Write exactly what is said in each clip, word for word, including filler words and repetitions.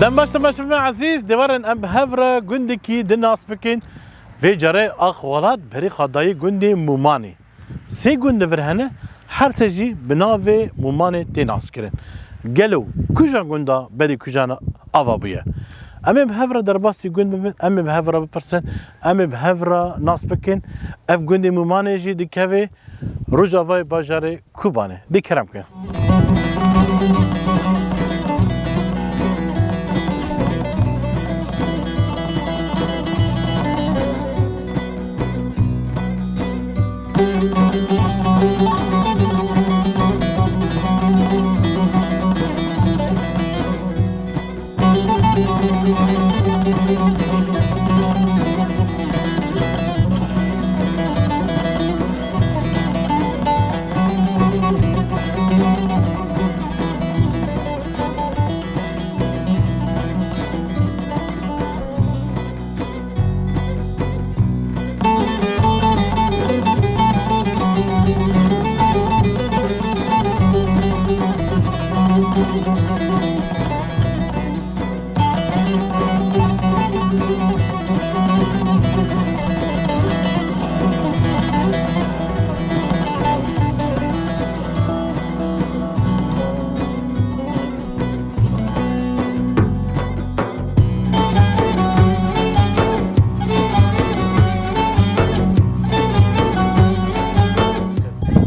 Em baş, temaşevanên ezîz, dê werin em bi hev re gundekî din nas bikin. Vê carê Axwelat berî xwe dayî gundê Mûmanê. Sê gund li vir hene, her sê jî bi navê Mûmanê tê naskirin. Gelo kuja gunda berî kujan ava bûye? Em ê bi hev re derbasî gund bibin, em ê bi hev re bipirsin, em ê bi hev re nas bikin. Ev gundê Mûmanê jî dikeve Rojavayê bajarê Kobanê. Dê kerem ke.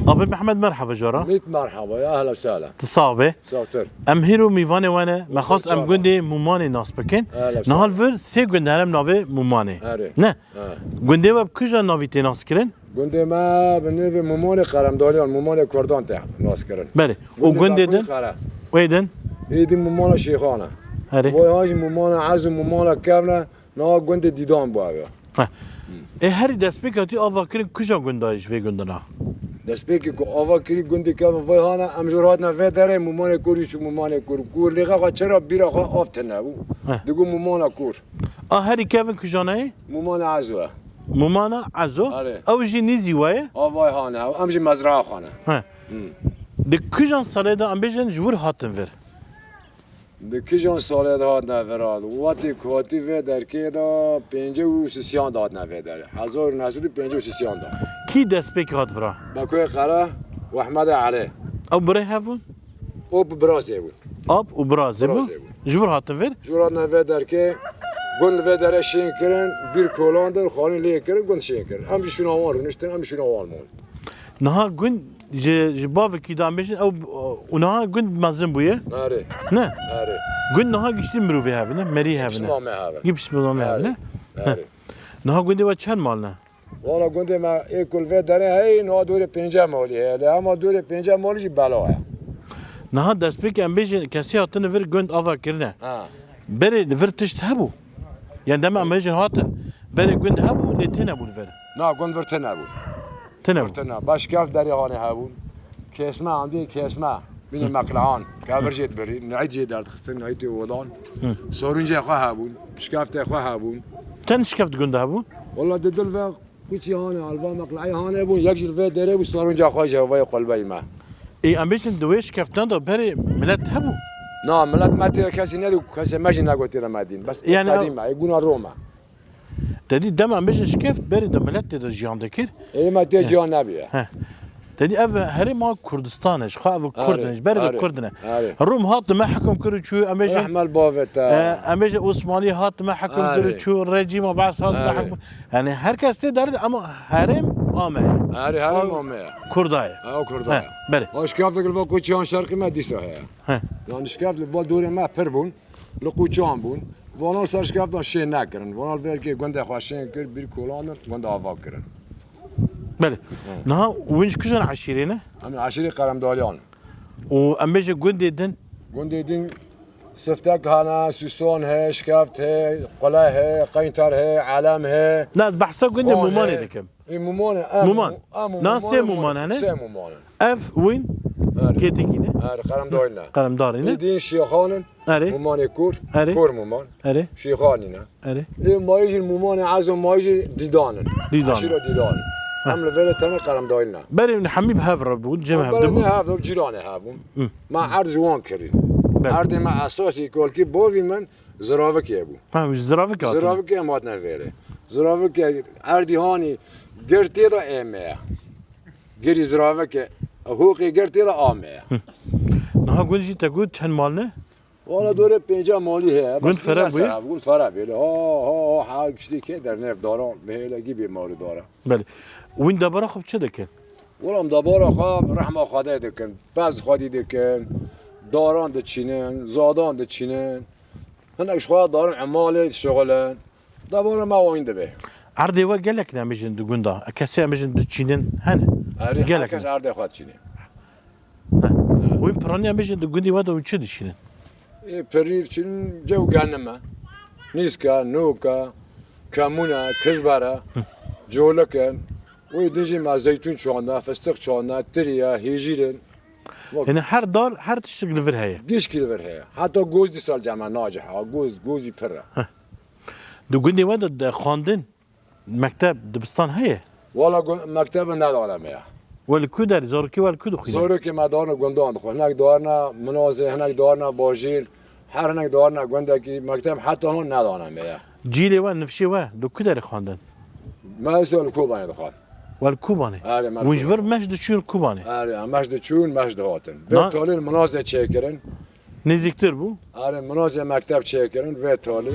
Abi Mehmet, merhaba cara. Mit merhaba, ya ehla sehla. Tu sax be. Saxtir. Em hîro mîvanê we ne. Me xwest em gundê Mûmanê nas bikin. Ehla sehla. Niha li vir sê gund hene bi navê Mûmanê. Erê. Ne? Ha. Gundê we bi kîjan navî tê nas kirin? Gundê me bi navê Mûmanê Qeremdaliyan, Mûmanê Kurdan tê nas kirin. Belê. Û gundê din? Wê din? Ê din Mûmana Şêxan e. Erê. Vay ha jî Mûmana Ez û Mûmana Kevn e, niha gundê Dîdan bû ev ya. Heh. Ê herî destpêk hatî ava kirin kuja gunda ji vê gundina? Destpêkê ku ava kirî gundê Kevn vay hane, em jor hatine vê derê Mûmanê Kur û çû Mûmanê Kur. Kur lêxe xwe çira bîra xwe av tine bû. Heh. Digo Mûmana Kur. A herî kevin kujanayê? Mûmana Ezo e. Mûmana Ezo? Erê. Ew jî nîzî we ye? A vay hane, ew em jî mezraa xwe ne. He. Hmm. Di kujan salê de em bêjin ji wir hatin vir? Di kijan salê de hatine vira? Wextê ku hatî vê derkê de pêncî û sisiyan de hatine vê derê. Hezar û neh sed û pêncî û sisiyan de. Kî destpêkê hat vira? Bekoyê Qere û Ehmedê Elê. Ew birê hev bûn? Ap û birazê bûn. Ap û birazê bûn? Birazê bûn. Ji vir hatin vir? Ji vir hatine vê derkê, gund vê derê şên kirin, bîr kolandin, xanî lê kirin, gund şên kirin. Em jî şûna wan rûniştin, em jî şûna wan man. Niha gund ji, ji bavekî de em bêjin ew, û niha gund mezin bûye. Erê. Ne? Erê. Gund niha giştî mirovê hev in e, merî hev in e. Pisma me hev e. Gî pisma me hev in e. Erê. Heh. Erê. Niha gundê we çend mal ne? Wala gundê me ê ku li vê derê heye, niha dorê pênceh malî heye. Lê hema dorê pênceh malî jî bela ye. Niha destpêkê em bêjin kesê hatine vir gund ava kirine. Ha. Berê li vir tişt hebû? Yani dema em bêjin hatin, berê gund hebû, lê tênebû li vir? Na, gund vir tênebû. Tênebû. Vir têne. Baş kef derê hanê hebûn. Kesme, andî kesme. Bînî meqlehan. Kevir jê dibirî. Nehît jê derdixistin, nehîtê olan. Hı. Sorûncê xwe hebûn. Şikeftê xwe hebûn. Çend şikeft di gund hebû? Wala di dil ve Kuçî hane, alva meqleyê hane bûn, yek jî li vê derê bû, sarûnca xwe ji hevayê qulbeyê me. Ê, em bêjin di wê şikeftan de berê milet hebû? Na, milet me tê de kesî nedî, kesê me jî negot tê de me dîn. Bes Yani ê tedî ew me, ê guna ro me. Te dî dema em bêjin şikeft, berê de milet tê de jiyan dikir. Ê me tê He. jiyan nebîye. He. Te dî ev herêma Kurdistan e, ji xwe ev Kurd in, Erê, ji berê de erê, Kurd in e. erê. Rum hat me hekum kir û çû, em bêjin, Rehme li bavê te. e, em bêjin Osmanlî hat me hekum kir û Erê. çû, rejîma Baas hat me Erê. hekum. Yani her kes tê derê, ama herêm a me ye. Erê, herêm A- a me ye. Kurda ye. Ha, o Kurda He, ye. belê. Ha, şikaftek li va Koçiyan şerqî me dîsa heye. He. Yani şikaftek li va dorê me pir bûn. Li Qûçan bûn. Vanan ser şikeftan şên nekirin. Vanan verkê gundê xwe şên kir, bîr kolandin, gund ava kirin. Belê. He. Niha win ji kijan eşîrê ne? Em eşîrê Qeremdaliyan. Û em bêje gundê din? Gundê din Siftek hene, Sûson he, Şikeft he, Qule he, Qeynter he, Elem he. Na, ez behsa gundê Mumanê dikim. Ê, Muman e, em Muman. Mu-, em Na sê Muman e, Muman hene? Sê Muman in. Ev wîn Erê. Kêtikî ne? Erê, Qeremdarî ne? Qeremdarî ne? Ê, din Şêxan in. Erê. Mumanê Kur. Erê. Kur Muman. Erê. Şêxanî ne? Erê. Ê, mayî jî Mumanê Ezo, mayî jî Dîdan in. Dîdan. Eşîra Dîdan in. Heh. Em li vêrê tenê Qeremdarî ne. Berê hemî bi hev re bûn, cem hev Berê dibûn. Ne hev, cîranê hev bûn. Hı. Me erd ji wan kirîn. Belê. Erdê me esasî kolkî bavî min, Ziravikê bû. Ha, ji Ziravikê hatin. Ziravikê em hatine vêrê. Ziravikê erdî hanî gir tê de ê me ye. Girî Ziravike, hoqê gir tê de a me ye. Niha gund jî te got çend mal ne? Wala dore pênca malî heye. Gund bes fere bûye? Ser ev, gund fere bûye. Ha, ha, ha, her kiştî kê der nêv daran, bihêle gî bê mal û dara. Belê. Wîn debara xwe bi çi dikin? Wala em debara xwe rehma Xwedê dikin. Pez xwedî dikin. Daran diçînin, zadan diçînin. Hinek ji xwe daran emalê dişixulin. Debara me wayîn dibe. Erdê we gelek ne em bêjin di gunda. Kesê em bêjin diçînin hene. Erê, gelek her kes ne. Erdê xwe diçîne. Heh. Wî piranî em bêjin di gundî we de hûn çi dişînin? Ê, pirî çin cew genime. Nîska, noka, kemûna, kizbere, colikin. Wê din jî me zeytûn çanda, fistiq çanda, tiriya, hêjîrin. Wek Yani her dal, her tiştik li vir heye. Gişkî li vir heye. Heta goz dîsa li cem me naciha. Goz, gozî pir e. Di gundê we de, de xwendin, mekteb, dibistan heye? Wala gu-, mektebe nedane me ya. We li ku derê, zarokê we li ku dixwîne? Zarokê me darine gundan dixwe. Hinek darine minazê, hinek darine bajêr, her hinek darine gundekî, mekteb heta hon nedane me ya. Cîlê we, nifşê we, li ku derê xwendin? Me îsal li Kobanê dixwend. We li Kobanê? Erê, me li Hûn ji vir Kobanê. Meş diçûn Kobanê? Erê, meş diçûn, meş dihatin. Na- Vê talê li minazê çêkirin. Nêzîktir bû? Erê, minazê mekteb çêkirin, vê talê.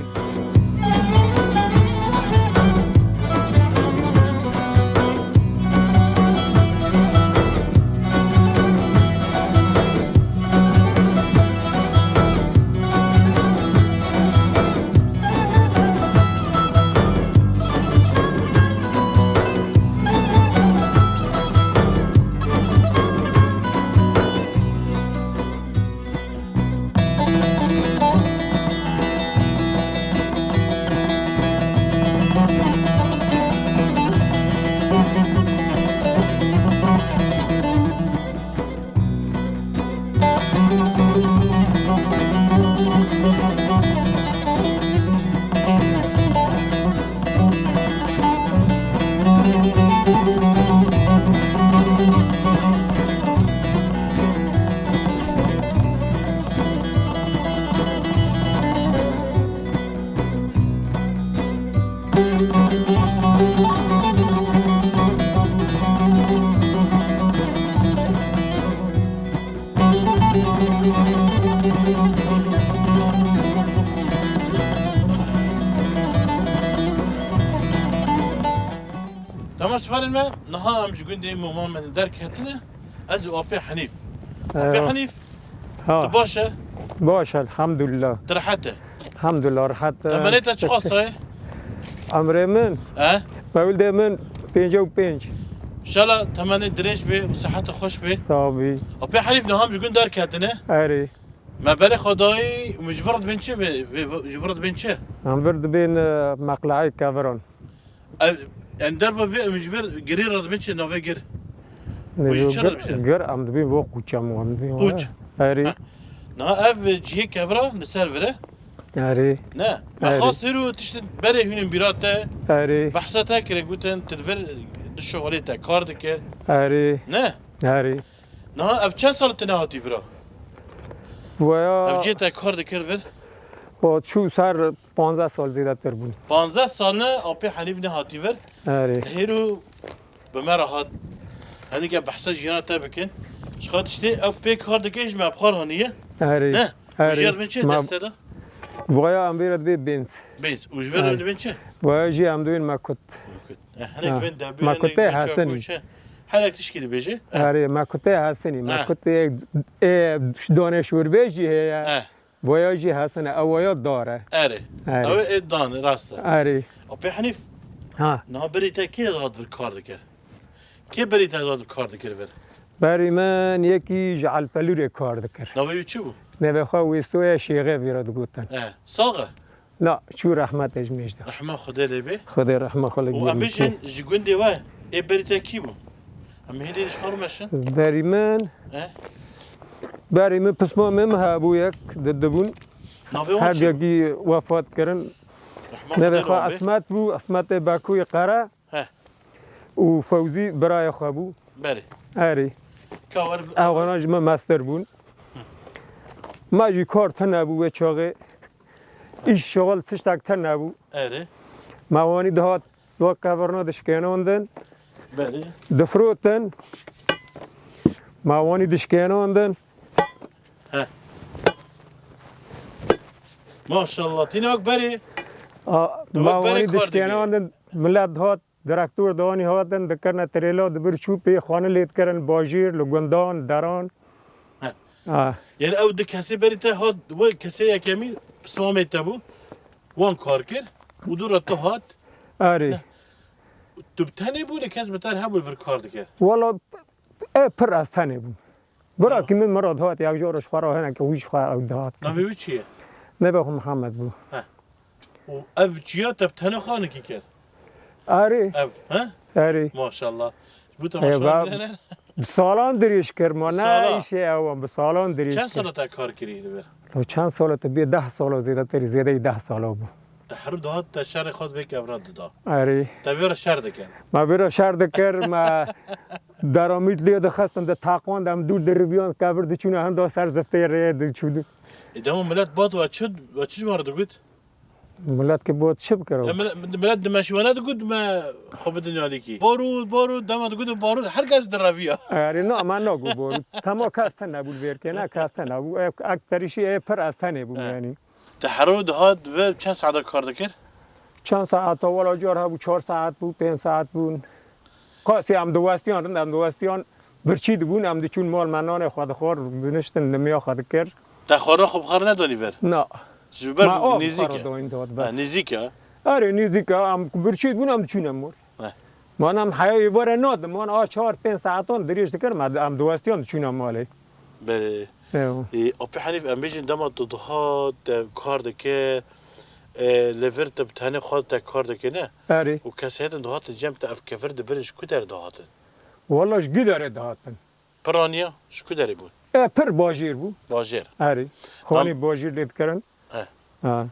Temaşevanên me, niha em ji gundê Moman me derketine, ez û Apê Henîf. Apê Eywa. Henîf, Ha. Tu baş e? Baş, elhamdülillah. Tu rehet e? Elhamdülillah, rehet e. Temenê te çiqas e? Emrê min? He? Mewlidê min pêncî û pênc. Şala temenê dirêj be û siheta xweş be. Sağ ol. Apê Henîf niha em ji gund derketine. Erê. Me berê xwe dayî, ji vir dibên çi ve, ve, ji vir dibên çi? Em vir dibên, e, meqleayê keviran. Ev, em derva vê, em ji vir girê re dibin çi navê gir? Wê ji çi re dibin? Gir, em dibin bo qûçe, em dibin. Qûç. Erê. Heh. Niha ev cihê kevira li ser vir e? Erê. Ne. Me xwest hîro tiştin berê hûn ê bîra te. Erê. Behsa te kire, gotin, tu li vir dişixulê, te kar dikir. Erê. Ne? Erê. Niha ev çend sal tu nehatî vira? Vaya. Ev cihê te kar dikir vir? O çû ser panzdeh sal zêdetir bûn. Panzdeh sal ne Apê Henîf nehatî vir. Erê. Hêro bi me re hat. Henîke behsa jiyana te bikin. Ji xwe tiştê ev pê kar dike ji me bi xwe re haniye. Erê. Ne? Erê. Û jêr min çi deste de? Vaya em vê re dibê bênz. Bênz. Û ji vir Erê. Dibên çi? Vaya jî em dibên mekut. Mekut. Eh, hinek Ha. Dibên debê, Mekutê hinek dibên Hesenî. Çakoçe. Hinek tişkî dibêje. Eh. Erê, mekutê Hesenî. Eh. Mekutê, e, danê şûrbê jî heye. Eh. Voya jî hesine, ew voya dar e. Erê. Erê. Ew ê dan, rast e. Erê. Apê Henîf, Ha. Niha berî te kê dihat vir kar dikir? Kê berî te dihat vir kar dikir vir? Berî min yekî ji Elpelûrê kar dikir. Navê wî çi bû? Navê xwe Wêstoya Şêxê vîra digotin. He. Sax e? Na, çû rehmetê ji mêj de. Rehma Xwedê lê bê. Xwedê rehma xwe li Û em gî bêjin bike. Ji gundê we, ê berî te kî bû? Em hêdî ji xwe meşin. Berî min, He? Berî min pisma min hebû yek, di dibûn. Navê wan Her çi bû? Yekî wefat kirin. Rehma Navê Xwedê xwe lê bê. Esmet bû, Esmetê Bakûyê Qere. He. Û Fewzî birayê xwe bû. Berê. Erê. Ka wer Ew wana ji me mestir bûn. Ma jî kar tune bû wê çaxê. îş şixul tiştek tune bû. Erê. Me wanî dihat wek kevirna dişkênandin. Belê. Difirotin. Me wanî dişkênandin. He. Maşallah. Tîne wek berê. A, me wanî dişkênandin. Millet dihat Direktor danî hatin, dikirine tirêla, dibir çû pê xanî lê dikirin bajêr, li gundan, deran. He. Ha. Yani ew di kesê berî te hat, we kesê yekemîn pismamê te bû, wan kar kir, û dû re tu hat. Erê. Ne. Tu bi tenê bû, li kes bi te re hebû vir kar dikir? Wala, e, pir ez tenê bûm. Birakî min Mirad hat, yek jor ji xwe re hinekî wî ji xwe ew dihat. Navê wî çi ye? Navê xwe Mihemed bû. He. Û ev çiya te bi tenê xwe nikî kir? Erê. Ev, he? Erê. Maşallah. Ji bo te maşallah. Bi salan dirêj kir, ma ne îşê ew, bi salan dirêj kir. Çend sala te kar kirî li vir? Lo çend sala te bê deh sala zêdetir, zêdeyî deh sala bû. Te herû dihat te şerê xwe di vê kevra dida. Erê. Te vê re şer dikir. Me vê re şer dikir, me deramît lê dixistin, di taqwan de em dûr diriviyan, kevir diçûne hinda ser ziftê rê diçû. Ê, dema milet bat we çi, we çi ji me re digot? Milet ki bat çi bikir? E, milet, milet dimeşî we ne digot me xwe bidin alîkî. Barût, barût, dema digot barût, her kes direviya. Erê, na, me nagot barût. Tema kes tune bû li vêrkê, ne kes tune bû. Ek, ek perîşî ê pir ez tenê bûm yani. Te herû dihat vir çend saeta kar dikir? Çend saeta, wela car hebû çar saet bû, pênc saet bûn. Qasî em diwestiyan, rind em diwestiyan, birçî dibûn, em diçûn mal me nanê xwe dixwar, diniştin limiya xwe dikir. Te xwarina xwe bi xwe re nedanî vir? Na. Ji ber nêzîk e. Ha, nêzîk e. Erê, nêzîk e, em ku birçî dibûn, em diçûne mal. Heh. Man em heya êvarê nadim, man a çar pênc saetan dirêj dikir, me em diwestiyan diçûne malê. Belê. Ew. Ê, Apê Henîf, em bêjin dema tu dihat, te kar dikir, e, li vir te bi tenê xwe te kar dikir, ne? Erê. Û kesê din dihatin cem te ev kevir dibirin, ji ku der dihatin? Wala ji gî derê dihatin. Piraniya, ji ku derê bûn? E, pir bajêr bû. Bajêr. Erê. Xanî bajêr lê dikirin. E. Ha.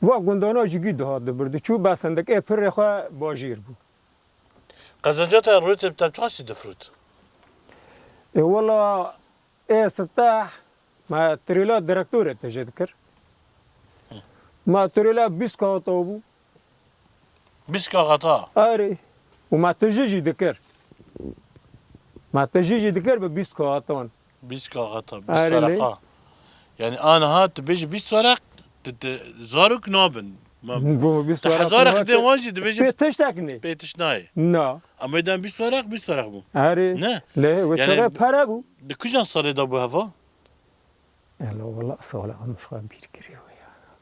Va gundana ji gî dihat dibir, diçû besindik, e, pirê xwe bajêr bû. Qezenca te rojê te çasî difirût? E, wela, ê sifteh me tirêla direktorê tije dikir. Hı. Me tirêla bîst kaxata bû. Bîst kaxata? Erê. Û me tije jî dikir. Me tije jî dikir bi bîst kaxatan. Bîst kaxata, bîst wereqa. Yani aniha tu bêjî bîst wereq, tu, tu zarok nabin. Ma, bu bîst wereq hezarek dê wan jî dibêjin pê tiştek nê. Pê tişt nayê. Na. Ama êden bîst wereq, bîst wereq bû. Erê. Ne? Lê wê çaxê pere bû. Di kujan salê de bû heva? Elo, wela sala em ji xwe bîr kiriye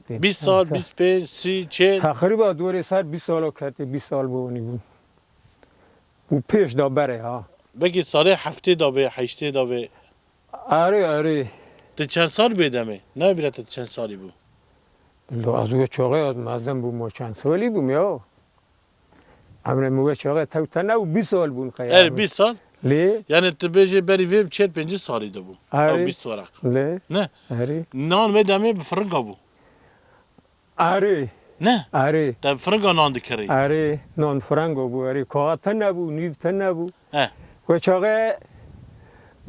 ya. Bîst sal, bîst pênc, sî, çêl. Teqrîba dorê ser bîst sala ketê, bîst sal bû onî bû. Û pêş da berê ha. Belkî salê heftê da bê, heştê da bê. Erê, erê. Tu çend sal bê demê? Ne bîra te çend salî bû? Lo ez wê çaxê ez mezin bûm, o çend salî bûm ya. Emre min wê çaxê tew tene û bîst sal bûn qey. Erê, bîst sal? Lê. Yani tu bêjê berî vê çêl pêncî salî de bû. Erê. Ew bîst wereq. Lê. Ne? Erê. Nan wê demê bi firinga bû. Erê. Ne? Erê. Te firinga nan dikirî? Erê, nan firinga bû, erê. Kaxa tune bû, nîv tune bû. He. Wê çaxê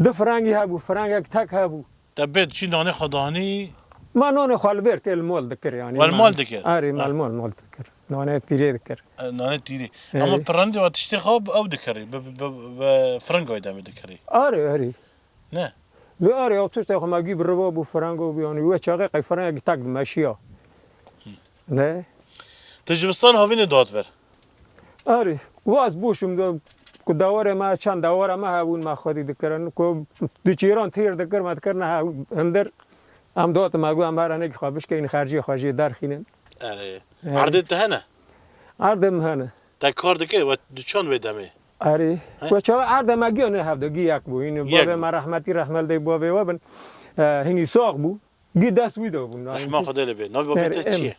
du firengî hebû, firengek tek hebû. Te bê diçî nanê xwe danî? Ma nanê xwe li vêr kê li mal dikir, yani. We li mal dikir? Erê, me li mal, mal dikir. Nanê tîrê dikir. E, nanê tîrê. Erê. Ama pirandî we tiştê xwe bi ew dikirî, bi, bi, bi, bi firinga wê demê dikirî? Erê, erê. Ne? Lê erê, ew tiştê xwe me gî bi riva bû, firengo bû, yanî wê çaxê qey firengekî tek dimeşiya. Ne? Te zivistan havînê dihat ver? Erê, waz bûşim de, ku dewarê me, çend dewara me hebûn, me xwedî dikirin, ku diçîran têr dikir, me dikirine he-, hindir, em dihatin me got, em here hinekî xwe bişkeyîn, xerciyê xwe jê derxînin. Erê. Erê. Erdê te hene? Erdê min hene. Te kar dike, we diçan wê demê? Erê. He? We çawa erdê me giya ne hevde, gî yek bû. Hînî bavê me rehmetî, rehmet lê bavê we bin. E, hînî sax bû. Gî dest wî de bûn. Rehma Xwedê lê bê. Navê bavê te çi ye?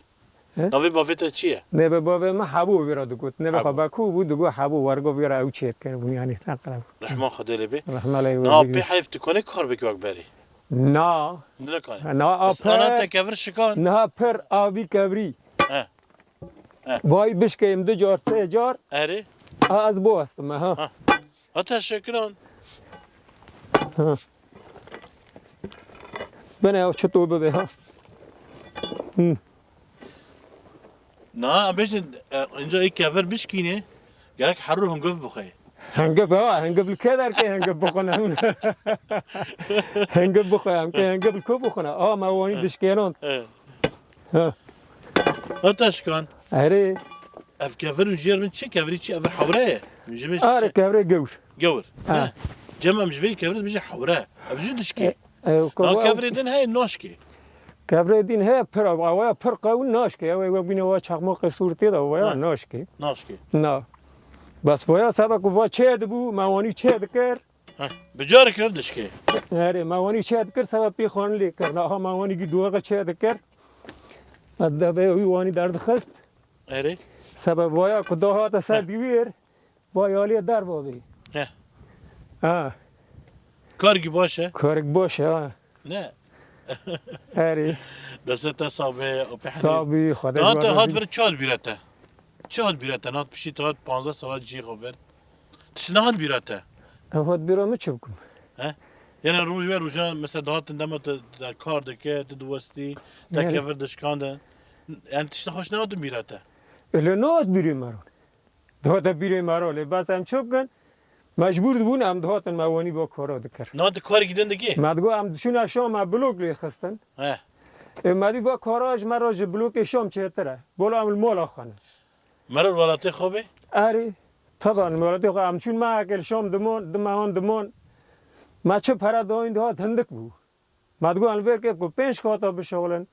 He? Navê bavê te çi ye? Navê bavê me Hebû wê re digot. Navê xwe Bekû bû, digot Hebû, wergo wê re ew çêt kiribûn, yanî ne qelew. Rehma Xwedê lê bê. Rehma lê wê. Niha pê heyf tu konê kar bikî wek berê? Na. Niha pir. Ana te kevir şikan. Niha pir avî kevrî. He. He. Vay bişkeyim du car, sê car. Erê. A, ez biwestim, ha. Ha. Ha, teşekkür an. Ha. Bine ya, çito bibe, ha. Hı. Na, em bêjin, e, inca ê kevir bişkînê, gerek herû hingov bixwe. Hingov, ha, hingov li kê derkê hingov bixwin em? Hingov bixwe em, kê hingov li ku bixwin? A, me wanî dişkênan. He. Ha. Ha, te şikan. Erê. Ev kevir û jêr min çi? Kevirî çi? Ev hewre ye. Min ji min Erê, çi? Kevirê gewr. Gewr. Ha. Ha. Cem em ji vê kevirê dibêje hewre. Ev jî dişkê. E, e, Na ko-, kevirê din heye naşkê. Kevirê din heye pir, awaya pir qewî naşkê. Ew ê we bîne wa çaxmaqê sûr tê de, waya Ha. naşkê. Naşkê. Na. Bes waya sebe ku va çê dibû, me wanî çê dikir. Heh, bi carê kir dişkê. Erê, me wanî çê dikir, sebe pê xwarin lê kir. Aha me wanî gî duwaxe çê dikir. Me devê wî wanî derdixist. Erê. Sebe vaya ku dahate ser Heh. dîwêr, vay aliyê derva bî. Heh. Ha. Kargî baş e? Kargî baş e, ha. Ne? Erê. Destê te sax be, apê Henîf. Sax bî, Xwedê Daha ji te we hat razî vir çi hat bîra te? Çi hat bîra te? Hat piştî te hat panzdeh sala cihê xwe vir. Tişt nehat bîra te? Ev hat bîra min çi bikim? He? Yene roj ve rojan, mesela dihatin dema te, te kar dike, tu diwestî, te Erê. kevir dişkandin. Yani tişt xweş nehatin bîra te? Ele nehat bîrê me re. Dihate bîrê me re lê bes em çi bikin? Mecbûr dibûn em dihatin me wanî va kara dikir. Na tu karekî din dikî? Me digot em diçûne Şam me blok lê xistin. He. Ê me dî va kara ji me re ji blokê Şam çêtir e. Bolo em li mala xwe ne. Mero welatê xwe bê? Erê. Taban welatê xwe em çûn me ekel Şam dimon, di mehan dimon. Me çi pere dayîn dihat hindik bû. Me digot em li vê kê ku pênc xata bişixulin,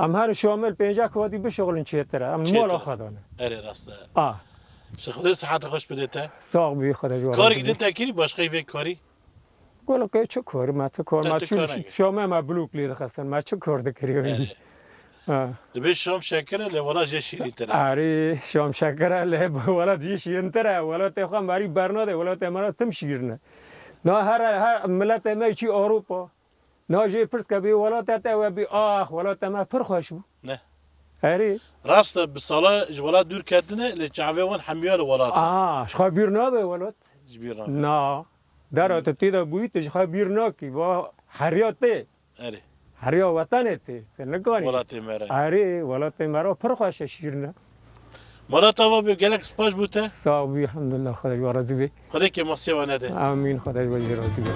em her şamil pênce xatî bişixulin çêtir e. Em li mala Çêtir. xwe dane. Erê rast e. A. Ji Xwedê sihata xweş bide te. Sax bî, Xwedê ji we Karî razî din bî. te kirî, başqeyî vê karî? Gola kê çi karî, me çi kar, Te me tu çû kar nekir. şamê me blok lê dixistin, me çi kar dikirî? Erê. Ha. Dibê şam şekir e, lê wela jê şîrîntir e. Erê, şam şekir e, lê wela jê şîrîntir e. Welatê xwe merî bernade, welatê me re tim şîrin e. Na her, her miletê me çî Ewropa. Na jê pirs ke bê welatê te we bî, ax, welatê me pir xweş bû. Ne. Erê. Rast e, bi sala ji welat dûr ketine, lê çavê wan hemiya li welat e. Aa, ji xwe bîr nabe welat. Ji bîr nabe. Na. Dera tu tê de bûyî, tu ji xwe bîr nakî. Va heriya tê. Erê. Heriya wetenê tê. Te nikanî. Welatê me re. Erê, welatê me re pir xweş e, şîrine. Mala te ava be, gelek spas bo te. Sağ ol, elhamdülillah, Xwedê ji we razî be. Xwedê kêmasiyê we nede. Amîn, Xwedê ji we jî razî be.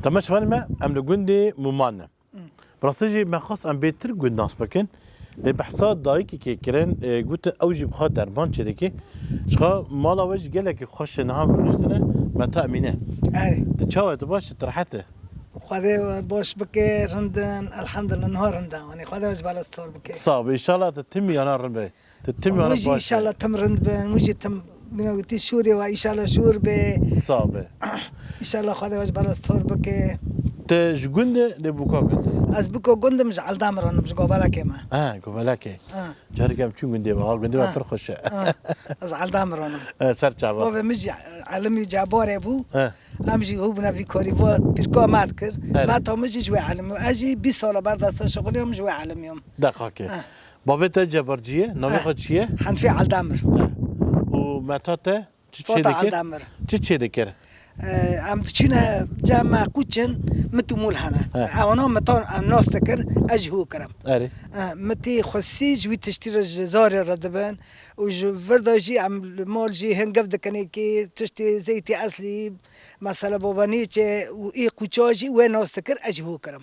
Temaşevanê me, em li gundê Muman ne. Bi rastî jî me xwest em bêtir gund nas bikin. Lê behsa dayikekê kirin, e, gotin ew jî bi xwe derman çêdike. Ji xwe mala we jî gelekî xweş e, niha rûniştine Meta Emîne. Erê. Tu çawa, tu baş î, tu rehet î? Xwedê we baş bike, rind in, elhamdulillah, niha rind in. Wanî Xwedê we ji bela stor bike. Sağ ol, înşallah tu timî yana rind be. Tu tim Wî jî baş e. Înşallah tim rind bin, wî jî tim, bîne wî tî şûrê we, înşallah şûr be. Sağ be. Înşallah Xwedê we ji bela stor bike. Te ji gund e, lê bûka gund e? Ez bûka gund im, ji Eldamir in im, ji Govelekê me. Ha, Govelekê. Ha. Careke em çûn gundê we, ha, gundê we Ha. pir xweş e. Ha. Ez Eldamir in im. E, ser çava. Bavê min jî elimî cabarê bû. Ha. Em jî hû bûne vî karî, va pîrka me dikir. Erê. Meta min jî ji wê elimî. Ez jî bîst sala ber desta şixuliyam, ji wê elimiyam. Deqakê. Ha. Bavê te cebarcî ye, navê Eh, xwe çi ye? Henfê Eldemir. Eh. Û meta te çi Fata çê dikir? Eldemir. Çi çê dikir? E, em diçîne cem me qûçin, mit û mûl hene. He. Ewana mitan em nas dikir, ez jî hû kirim. Erê. E, mitî xwesî ji wî tiştî re ji zarê re dibin û ji vir de jî em li mal jî hin giv dikin êkî tiştê zeytê eslî, mesela babanîçe û ê qûça jî wê nas dikir, ez jî hû kirim.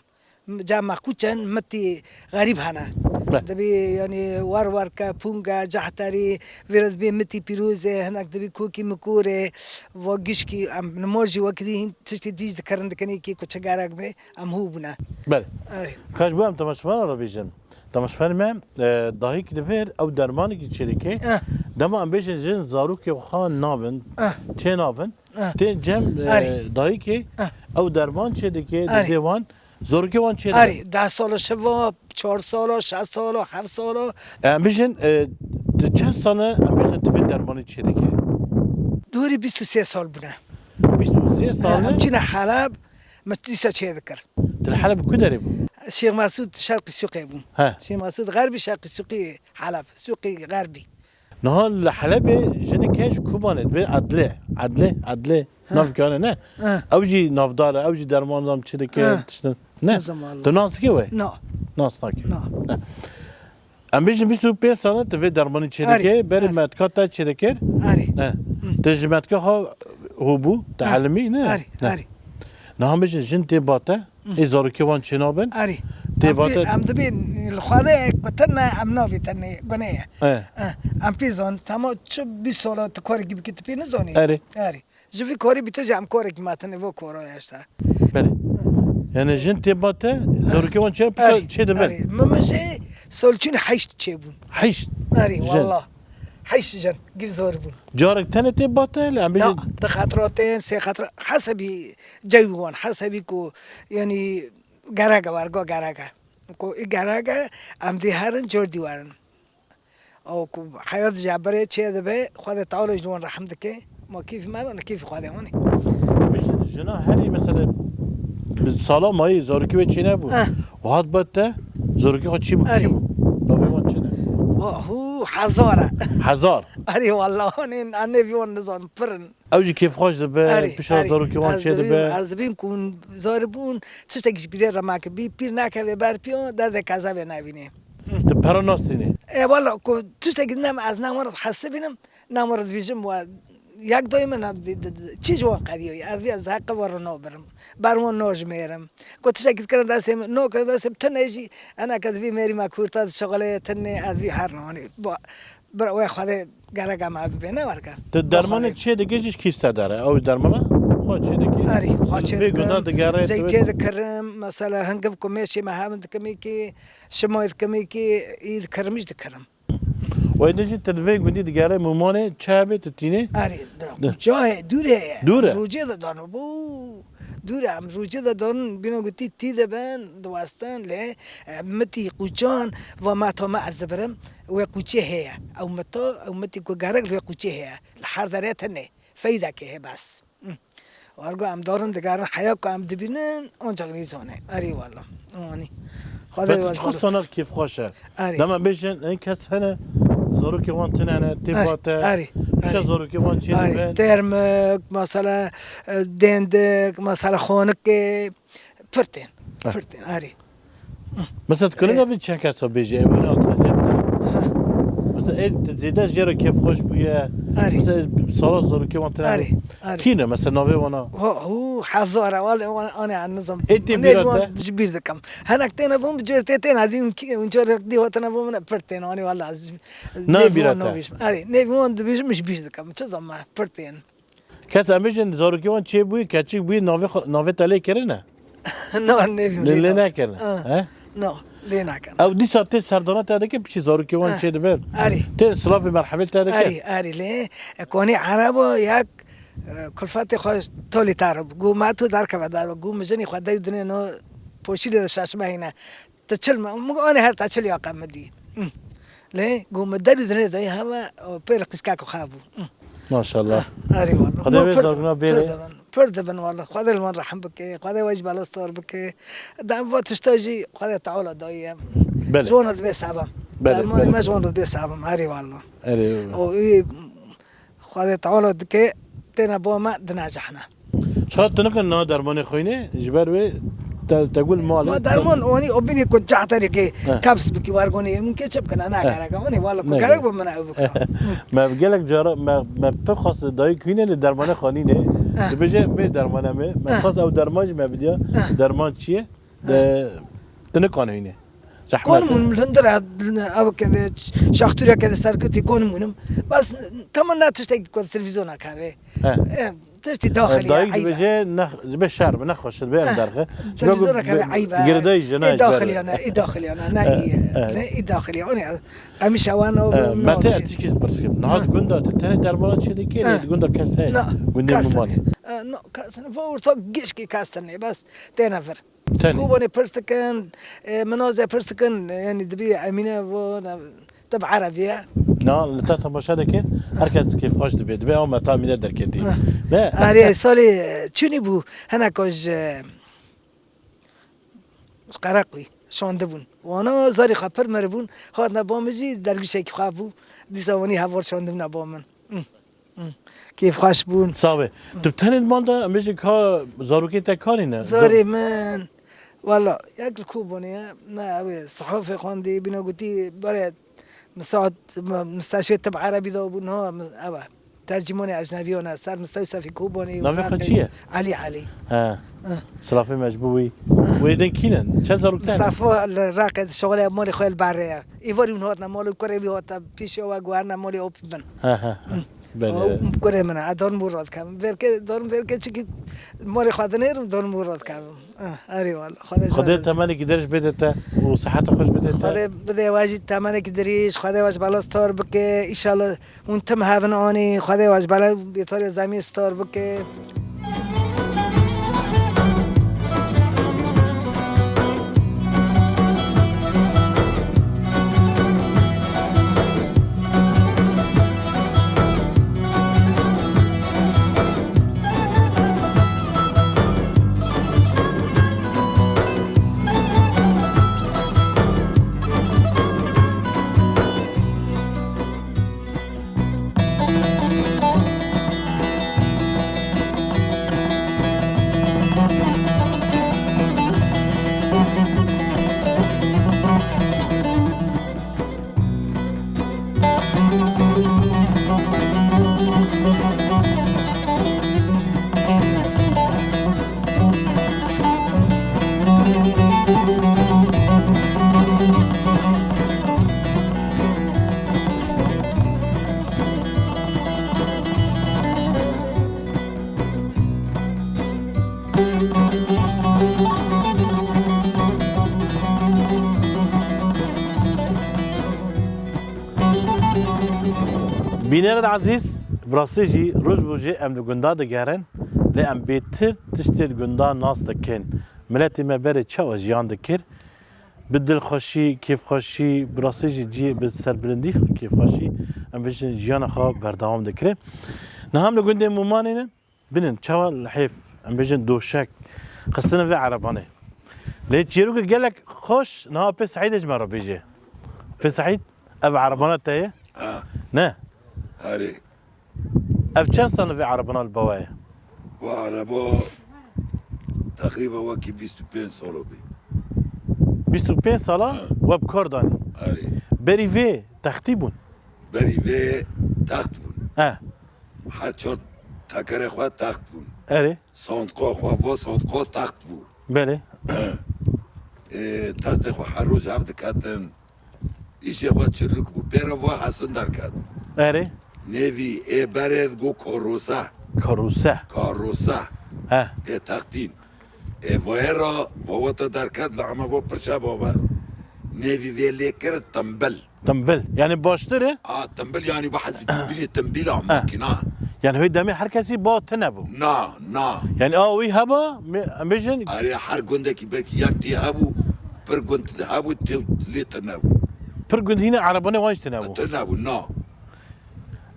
Cem me qûçen mitî xerîb hene. Be. Dibî, yanî, werwerke, pûnge, cehterî, vê re dibî mitî pîrozê, hinek dibî kokî mikorê, va gişkî, em nimar jî wekî dî hîn tiştê dî jî dikerin dikin, êkî ku çi gerek be, em hû bûne. Belê. Erê. Kaş bo em temaşevana re bêjin. Temaşevanê me, e, dahîk li vir ew dermanekî çêdike. Eh. Dema em bêjin jin zarokê xwe nabin, Eh. çê nabin, Eh. tên cem, e, Erê. dayikê Eh. ew derman çêdike, Erê. didê wan, Zorokê wan çê dibe. Erê, deh sala şeva, çar sala, şeş sala, heft sala. Em bijin, e, tu çend sal e, em bijin tu vê dermanî çê dike? Dûrî bîst û sê sal bûne. Bîst û sê sal He, e? Em çine Heleb, me dîsa çê dikir. Tu li Heleb ku derê bû? Şêx Mesûd şerqî sûqê bû. He. Şêx Mesûd xerbî, şerqî sûqî Heleb, sûqî xerbî. Niha li Helebê jinik heye ji Kobanê, dibê Edlê, Edlê, Edlê. Ha. Navê wan e ne? Ha. Ew jî navdar e, ew jî derman dam çi dike, Ha. tiştin. Ne? Nizam Allah. Tu nas dikî wê? Na. Nas nakî. Na. Ha. Em bêjin bîst û pênc sal e tu vê dermanî çê Erê, dike, berê erê. metka te çê dikir. Erê. Ha. Hı. Tu ji metka xwe hûbû, tu Ha. elimî, ne? Erê, Ne. erê. Niha bêjin jin tê ba te, Hı. ê zarokê wan çê nabin. Erê. Tê Em ba pê, te em dibên li Xwedê ku tune em navê tenê gune ye. E. Eh, em pê zan, tema çi bîst sala tu karekî bikî tu pê nizanî. Erê. Erê. Ji vî karî bî tu jî em karekî me tenê vo koro ye işte. Belê. Yani jin tê ba te, zarokê wan çê, pişta Erê. çê dibin. Erê. Min, min jê solçûn heşt çê bûn. Heşt? Erê, Jin. wallah. Heşt jin, giv zor bûn. Carek tenê tê ba te, lê em Na, bêjin di xetra tên, sê xetra, hesebî cewî wan, hesebî ku, yani, gerege, werga gerege. Ku î gerege, em dê herin, cor dî werin. Ew ku heyat ji berê çê dibe, Xwedê Teala ji wan rehm dike. Ma kêfî me re, ne kêfî Xwedê wan e. Jina herî mesela bi sala mayî zarokî wê çê nebû. Eh. Û hat ba te, zarokî xwe çî bû, Erê. kî bû? Navê wan çi ne? Wa, hû, hezar e. Hezar? Erê, wallah, wan ê, em nêvî wan nizanim, pir in. Ew jî kêfxweş dibe, Erê, pişa erê. zarokî wan Ez çê dibîm, dibe. ez dibîm ku hûn zarî bûn, tiştekî ji bîrê re make bî, pîr nakeve ber piyo, derdê kezebê nebînê. Hı. Tu pera nastînî? E, wala, ku tiştekî ne, ez ne wan re hesibînim, ne wan re dibêjim, wa, yek dayê min, di, di, di, çi ji wan qediyo, ez vê, ez heqe wan re nabirim, ber wan najmêrim. Ku tiştekî dikirin destê min, nakirin destê min, tune jî, eneke divê mêrî me kurta, di şixulê tune, ez vê her ne, hani, ba, bira wê Xwedê gerek em ev bibê, ne werke. Tu dermanê Xwedê. çê dike jî ji kî te dere? Ew dermana xwe çê dike? Erê, xwe çê Vê dikim. gunda digere, tu Zeytê vê dikirim, mesela hingiv ku mêşê me hevin dikim ki, şimay dikim ki, î dikirim, jî dikirim. Wê de jî tu vê gundî digere, mûmanê çi hebe tu tînê? Erê, De. cahê dûr heye. Dûr e? Rûcê de dano, bû. Dûr e, em rûcê de dano, bîno gotî tî de ben, diwestin, lê, e, mitî qûçan, va meta me ez dibirim, wê qûçê heye. Ew meta, ew mitî ku gerek li wê qûçê heye. Li her derê tune. Feydekê heye bes. Hı. Wargo em darin digerin, heya ku em dibînin, ancak nîzane. Erê wala. Anî. Xwedê Be tu wez çiqas balas. sanar kêfxweş e. Erê. Dema bêjin, en kes hene, zarokê wan tune ne, tê Erê, ba te. erê, Pişa erê. zarokê wan çê Erê. dibe. Termik, mesela, e, dendik, mesela, xonikê, pir tên. Eh. Pir tên, erê. Mesela tu kiringa vê çend kesa bêjî, ev wina hatine cem te. Aha. Mesela ê tu zêde jê re kêfxweş bûye. Erê. Mesela sala zarokê wan tine. Erê, erê. Kî ne mesela navê wana? Ho, ho, hezar e, wale wan, anê, an nizam. Ê tê Nê bîra wan te? ji bîr dikim. Henek têne bûn, bi cêr tê têne, dîm ki, wan cêr dî hatine bûn, min pir têne, anê, wala ez Na nê bîra wan te? nabêjim. Erê, nê wan dibêjim, ji bîr dikim. Çi zama, pir tên. Kes em bêjin zarokê wan çêbûyî, keçik bûyî, navê xwe, navê te lê kirine? Na, nevî Lê, lê lê na. nekirine, Ha. he? Na, lê nakin. Ew dîsa tê serdana te dike, piçî zarokê wan Ha. çê dibe. Erê. Tê silavê merhemê te dike. Erê, erê lê. E, konî Erebo yek, e, kulfetê xwe tolî te re bû. Gu me tu derkeve derve. Gu mi jinî xwe derî dinê no poşîlê de şaşme hîne. Te çil me, min got, "Anê her te çil ya qe min dî." Hı. Lê got, "Min derî dinê dayî heve, o pê li qîskek xwe bû." Hı. Maşallah. Ah, erê wala. Xwedê Ma wê pir, zargina pir bêrê. dibin, pir dibin wala. Xwedê li wan rehim bike, Xwedê we jî belasdar bike. Dem va tişta jî Xwedê Teala dayî em. Belê. Ji wan re dibê sebem. Belê, Dermanê belê. me ji wan re dibê sebem, erê wala. Erê wala. O, ê, Xwedê Teala dike, têne bo me dinecihne. Ça tu nikin na dermanê xwînê, ji ber wê te, te gul malê. Ma derman, wanî o binî ku cehterê ke He. Kaps bikî wargonê, min ke çi bikina, He. Nagerek. Wanî wala ku Ne. Gerek bu min ew bikina. Me gelek cara, me, me pir xwest dayî xwînê li dermanê xanînê. He. Dibêje, bê dermane me, me He. Xwest ew derman jî me bidiya. He. Derman çi ye? De, tu nikan xwînê. Zehmet Kon e. Mûn, hundir e, ew ke de şaxtûreke de serkirtî kon mûnim. Bas, tamam ne tiştekî ku televîzyona keve. He. E, tiştî daxilî, Dayîk eyb e. Dibêje, ne, dibê şer be, nexweş e, dibê em Eh, derxe. Televîzyona keve eyb e. Girdayî jina Ê daxiliyana, ê daxiliyana, ne Eh, iyi. Eh. Ne, ê daxiliyana. Qemîşa wan o Eh, me te tişkî pirs kim. Niha di gunda te tenê dermana çê dikê, Eh. Di gunda kes heye. Na, Gundê kes Mumanê. Eh, no, kes ne. Va orta gişkî kes ne. Bas, têne vir. Tenê. Kobanê pirs dikin, e, Minazê pirs dikin, e, yanî dibî Emîne vo, na, tib Erebî ye. Na, li te temaşe dike, her kes kêfxweş dibe, dibe ama ta mîne derketî. Ha. Ne? Arê, salê, e, çûnî bû, hineka ji, ji Qereqwî şandibûn. Wana zarî xwe pir miribûn, hatine ba min jî dergîşekî xwe bû, dîsa wanî heval şandibûna ba min. Hı. Hı. Kêfxweş bûn. Sax be. Tu bi tenê di mal de, em bêjin ka zarokê te karî ne? Zarê min, wala, yek li Kobanê ye, ne, ew ê sihafê xwendî, bîna gotî, bare, misaat, mi-, misteşfê tib Erebî de bû, niha mi-, ew e. Tercîmanê ecnebiyan e, ser mistewsefî Kobanê û Navê xwe çi ye? Elî, Elî. He. Hı. Silafê me ji bo wî. Hı. Wê din kî ne? Çend zarok te ne? Mistefa li Reqê dişixule, malê xwe li berê ye. Êvarî hûn hatine malê kurê wî hate, pêşiya we guherine malê opî bin. He, he, he. Hı. Belê. O, kurê min e, darim bo radikevim. Verkê, darim verkê çikî malê xwe dinêrim, darim bo radikevim. Ah, erê wala. Xwedê Xwedê temenekî dirêj bide te û siheta xweş bide te. Xwedê bide we jî temenekî dirêj, Xwedê we ji bela star bike. Înşallah hûn tim hevin anî, Xwedê we ji bela bêtarê zemî star bike. Bînerên ezîz, bi rastî jî roj bi rojê em li gunda digerin, lê em bêtir tiştê li gunda nas dikin. Miletê me berê çawa jiyan dikir, bi dilxweşî, kêfxweşî, bi rastî jî cî-, bi serbilindî kêfxweşî, em bêjin jiyana xwe berdewam dikirin. Niha em li gundê Mumanê ne, binin çawa lihêf, em bêjin doşek, xistine vê erebanê. Lê çîrokê gelek xweş, niha pê Seîdê ji me re bêje. Pê Seîd, ev erebana te ye? Ha. Ne? Erê. Ev çend sal e vê erebana li ba we ye? Va ereba teqrîben wekî bîst û pênc salo bî. Bîst û pênc sala Ha. We bi kar danî. Erê. Berî vê textî bûn? Berî vê text bûn. He. Her çar tekerê xwe text bûn. Erê. Sandqa xwe va sandqa text bû. Belê. Ê, textê xwe her roj hev diketin. Îşê xwe çirûk bû. Pê re va hesin derket. Erê. Nêvî ê berê digo karose. Karose. Karose. He. Ê textîn. Ê vayê re va wate derket, li eme va pirçe babe. Nêvî vê lê kir timbil. Timbil. Yani baştir e? A, timbil yani bu hezî timbîlê timbîla Ha. Makîna. Yani hoy demê her kesî ba tine bû. Na, na. Yani a wî heba, me-, em bêjin Erê her gundekî belkî yek tê hebû, pir gund hebû, tê lê tine bû. Pir gund hîne erebanê wan jî tine bû. Tine bû, na.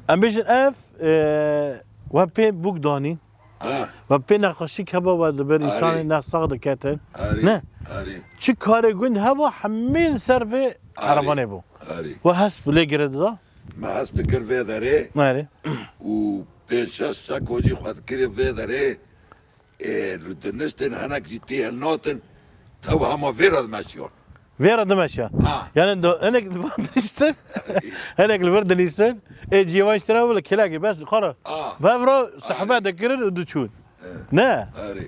Em bêjin ev, e, we pê bûk danîn. Ha. We pê nexweşî heba we li ber Erê. Însanê nexsax diketin. Erê, Ne? Erê. Çi karê gund heba hemî li ser vê Erê. Erebanê bû. Erê. We hesp lê girê dida? Me hesp dikir vê derê. Erê. Û pênc şeş çeko jî xwe dikirê vê derê. Ê, rûdiniştin, hinek jî tê hilnatin, tew hema vê re dimeşiyan. Vê re dimeşiyan. Ha. Yani do-, hinek li van diniştin, hinek li vir diniştin, ê cîvan ji tira wile kelekê bes xara. Ha. Bev re sehbe dikirin û diçûn. He. Ne? Erê.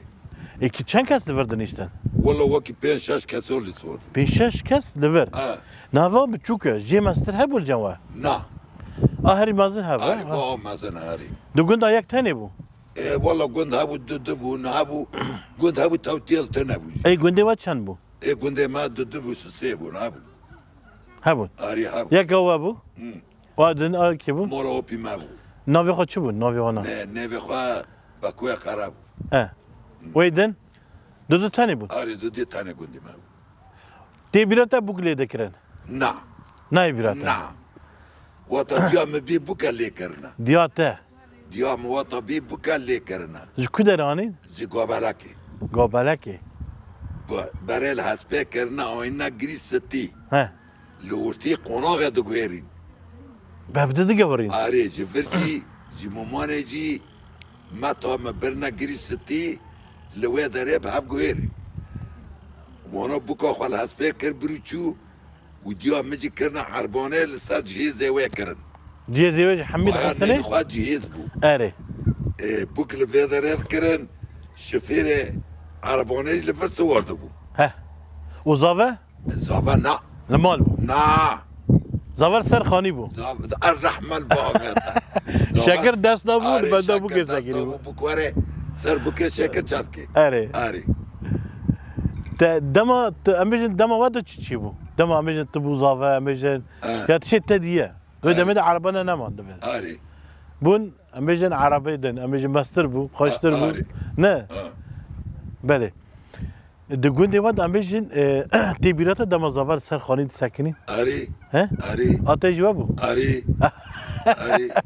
Ê ki çend kes li vir diniştin? Wala wekî pênc şeş kes ol li sor. Pênc şeş kes li vir. Ha. Nava biçûk e, jê mestir hebû li cem we? Na. A herî mezin hebû. Erê, ha? Va mezin herî. Di gunda yek tenê bû? E, wala gund hebû, du du bûn, hebû, gund hebû tewtiyel tune bû. Ey gundê we çend bû? E, gundê me du du bû, sê bûn, hebû. Hebûn. Erê, hebû. Yek ew bû? Hmm. Wa din a kî bû? Mola opî me bû. Navê xwe çi bû? Navê wana? Ne, navê xwe Bakuya Qara bû. E. Wê din? Du du tenê bûn. Arê du du tenê gundî me bû. Tê bîra te bûk lê dikirin? Na. Nayê bîra te? Na. Wata diya min bî bûke lê kirine. Diya te? Diya min wata bî bûke lê kirine. Ji ku derê anîn? Ji Gobelekê. Gobelekê. Be-, berê li hespê kirine, ayna girî sitî. He. Li ortê qonaxê diguherîn. Bevde digewerîn. Arê, ji vir jî, ji Mumanê jî, meta me birine girî sitî, li wê derê bi hev guherîn. Wana bûka xwe li hespê kir, bir û çû, û diya min jî kirine erbanê li ser cihêzê wê kirin. Cihêzê wê jî hemî Xwe dixistanê? Nêvî xwe cihêz bû. Erê. Ê, bûk li vê derê dikirin, şifêrê erbanê jî li vir siwar dibû. Heh. Û zave? Zava na. Li mal bû. Na. Zava li ser xanî bû. Zava, er rehmel bavê te. Şekir dest da bû, li benda bûkê sekirî bû. Bûk were, ser bûkê şekir çarkê. Erê. Erê. Te dema, tu, em bêjin dema we de çi çî bû? Dema em bêjin tu bû zave, em bêjin, eh, ya tişê te diye. Wê demê de erebane neman divê. Erê. Bûn, em bêjin erebê din, em bêjin mestir bû, xweştir bû. Erê. Ne? Ah. Belê. Di gundê we de em bêjin, e, tê bîra te dema zava li ser xanî disekinî? Erê. He? Erê. A te jî we bû? Erê. Erê.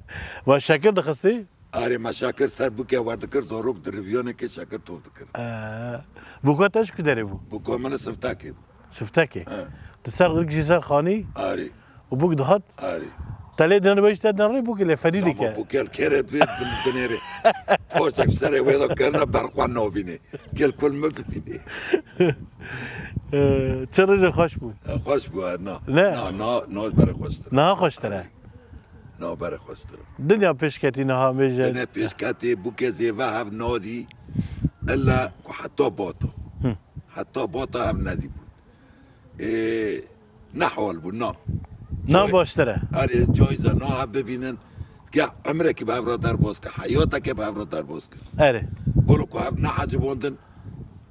We şekir dixistî? Erê, me şekir ser bûkê werdikir, zarok di rivyanekê şekir tov dikir. E, bûka te ji ku derê bû? Bûka min li Siftekê bû. Siftekê? He. Di ser rik jî ser xanî? Erê. Û bûk dihat? Erê. Te lê dinir wê jî te dinirê bûkê lê fedî dike. Dama bûkê li kêrê dibê din-, dinêrê. Poştek serê wê de kirine berxwe navînê. Gel kul min bibînê. Ee, çi rêzê xweş bû. E, xweş bû, e, na. Ne? Na, na, na berê xweştir. Niha xweştir e. Erê. Na berê xweştir. Dinya pêşketî niha mêje. Dinya pêşketî bûkê zêve hev nadî. Illa ku heta bata. Hı. Heta bata hev nedîbûn. Ê, ne hal bû, na. Na baştir e. Erê, caiz e, na hev bibînin. Ke emrekî bi hev re derbas kir, heyatekê bi hev re derbas kir. Erê. Bolo ku hev neecibandin,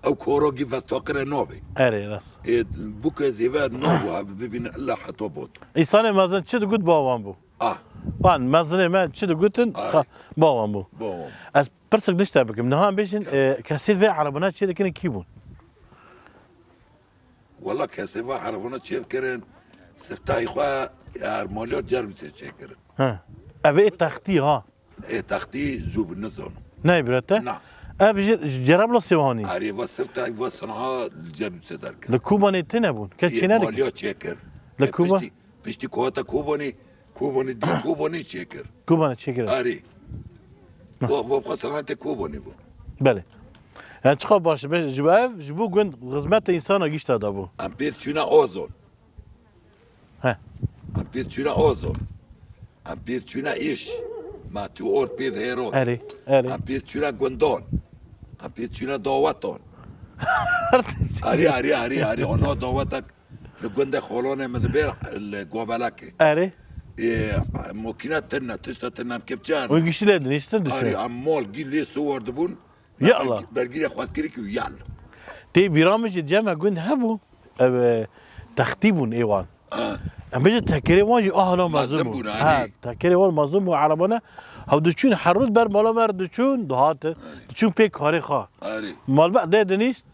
ew koro gî vetaqire nabe. Erê, rast. Ê, bûke zêve nabû hev bibînin illa heta bot. Însanê mezin çi digot ba wan bû? Ah. Wan mezinê me çi digotin, ah, ba wan bû. Ba wan. Ez pirsik dişte bikim. Niha bêjin, e, kesê vê erebana çê dikinin kî bûn? Wela kesê va erebana çêl kirin, siftahî xwe Ermaliya Cerbîsê çêkirin. Ha. Ev ê textî ha. Ê textî zû bi nizanim. Nayê bira te? Na. Ev ji, ji Cerablusê ve anî? Erê va siftahî va sinaha li Cerbîsê derkir. Li Kobanê tune bûn. Kes çê nedikin. Ermaliya çêkir. Li Koba? Piştî, piştî ku hate Kobanê, Kobanê dî Kobanê çêkir. Kobanê çêkir. Erê. Va, va xwe selametê Kobanê bû. Belê. Yani çiqa baş e, be-, ji bo ev, ji bo gund xizmeta însana gişta da bû. Em pêr çûne Ozon. He. Em pêr çûne Ozon. Em pêr çûne îş. Ma tu or pêr hêron. Erê, erê. Em pêr çûne gundan. Em pêr çûne dawetan. Erê, erê, erê, erê. Ona dawetek Li gundê xolonê min dibê li Gobelekê. Erê. Ê, mokîne tune, tişta tune em kepçe. Wê giştî lê diniştin diştin. Arî em mal gî lê siwar dibûn. Ya Allah. Bergîrê xwedkirî kî yal. Tê bîra min jî cem e gund hebû. Ev, e, textî bûn ê wan. Ha. Em bêjin tekerê wan jî ahna mezin bûn. Mezin bûn, ha, arî. Tekerê wan mezin bû, erebane. Hew diçûn her rûz ber mala me re diçûn, dihatin. Arî. Diçûn pê karê xwe. Arî. Malbet dê dinîşt.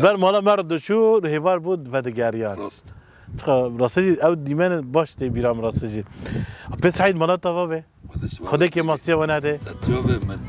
Ber mala me re diçû, hêvar bû, vedigeriyan. Rast. Tika rastî jî ew dîmenên baş tê bîra min rastî jî. Pê Seîd mala te va be. Xwedê kêmasiya we nede. Ser çavê min.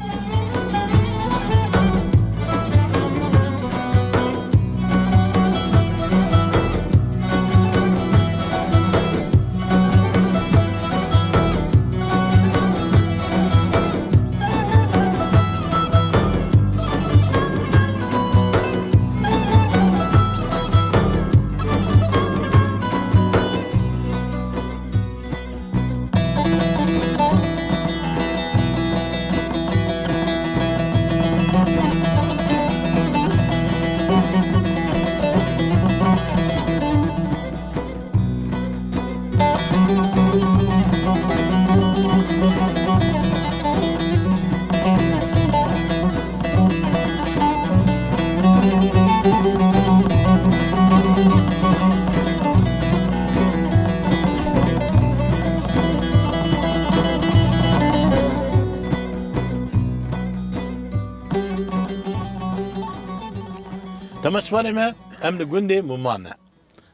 Temaşevanê me, em li gundê Muman ne.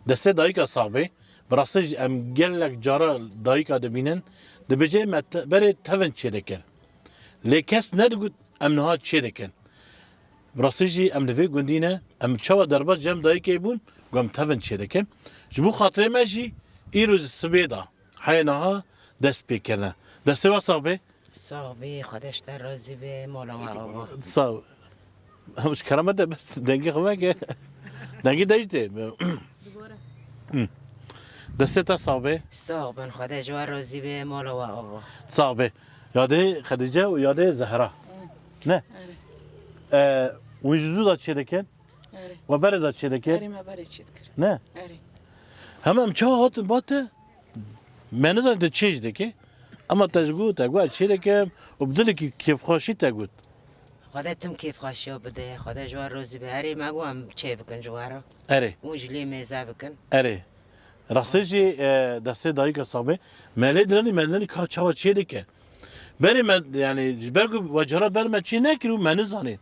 Destê dayika sax bê. Bi rastî jî em gelek cara dayika dibînin, dibêje me te-, berê tevin çêdikin. Lê kes nedigot em niha çêdikin. Bi rastî jî em li vê gundî ne, em çawa derbas cem dayikê bûn, ku em tevin çêdikin. Ji bo xatirê me jî îro ji sibê de heye niha dest pê kirine. Destê we sax bê. Sax bî, Xwedê ji te razî be, mala we ava. Sağ ol. Hem ji keramet de bes dengê xwe veke. Dengê de jî tê. Hı. Destê te sax be. Sax bin, Xwedê ji we razî be, mala we ava. Sax be. Yadê Xedîce û yadê Zehra. Ne? Erê. E, wî ji zû da çêdikin? Erê. We berê da çêdikin? Erê, me berê çêdikir. Ne? Erê. Hem em çawa hatin ba te? Me nizanî tu çê jî dikî, ema te ji got, te got, "Ez çê dikim" û bi dilekî kêfxweşî te got. Xwedê tim kêfxweşiya bide, Xwedê ji we razî be. Erê, me got em çê bikin ji we re. Erê. Hûn ji lê mêze bikin. Erê. Rastî jî, e, destê dayika sax be. Me lê diranî, me diranî ka çawa çê dike. Berê me, yani, ji ber ku we cara ber me çê nekir û me nizanî.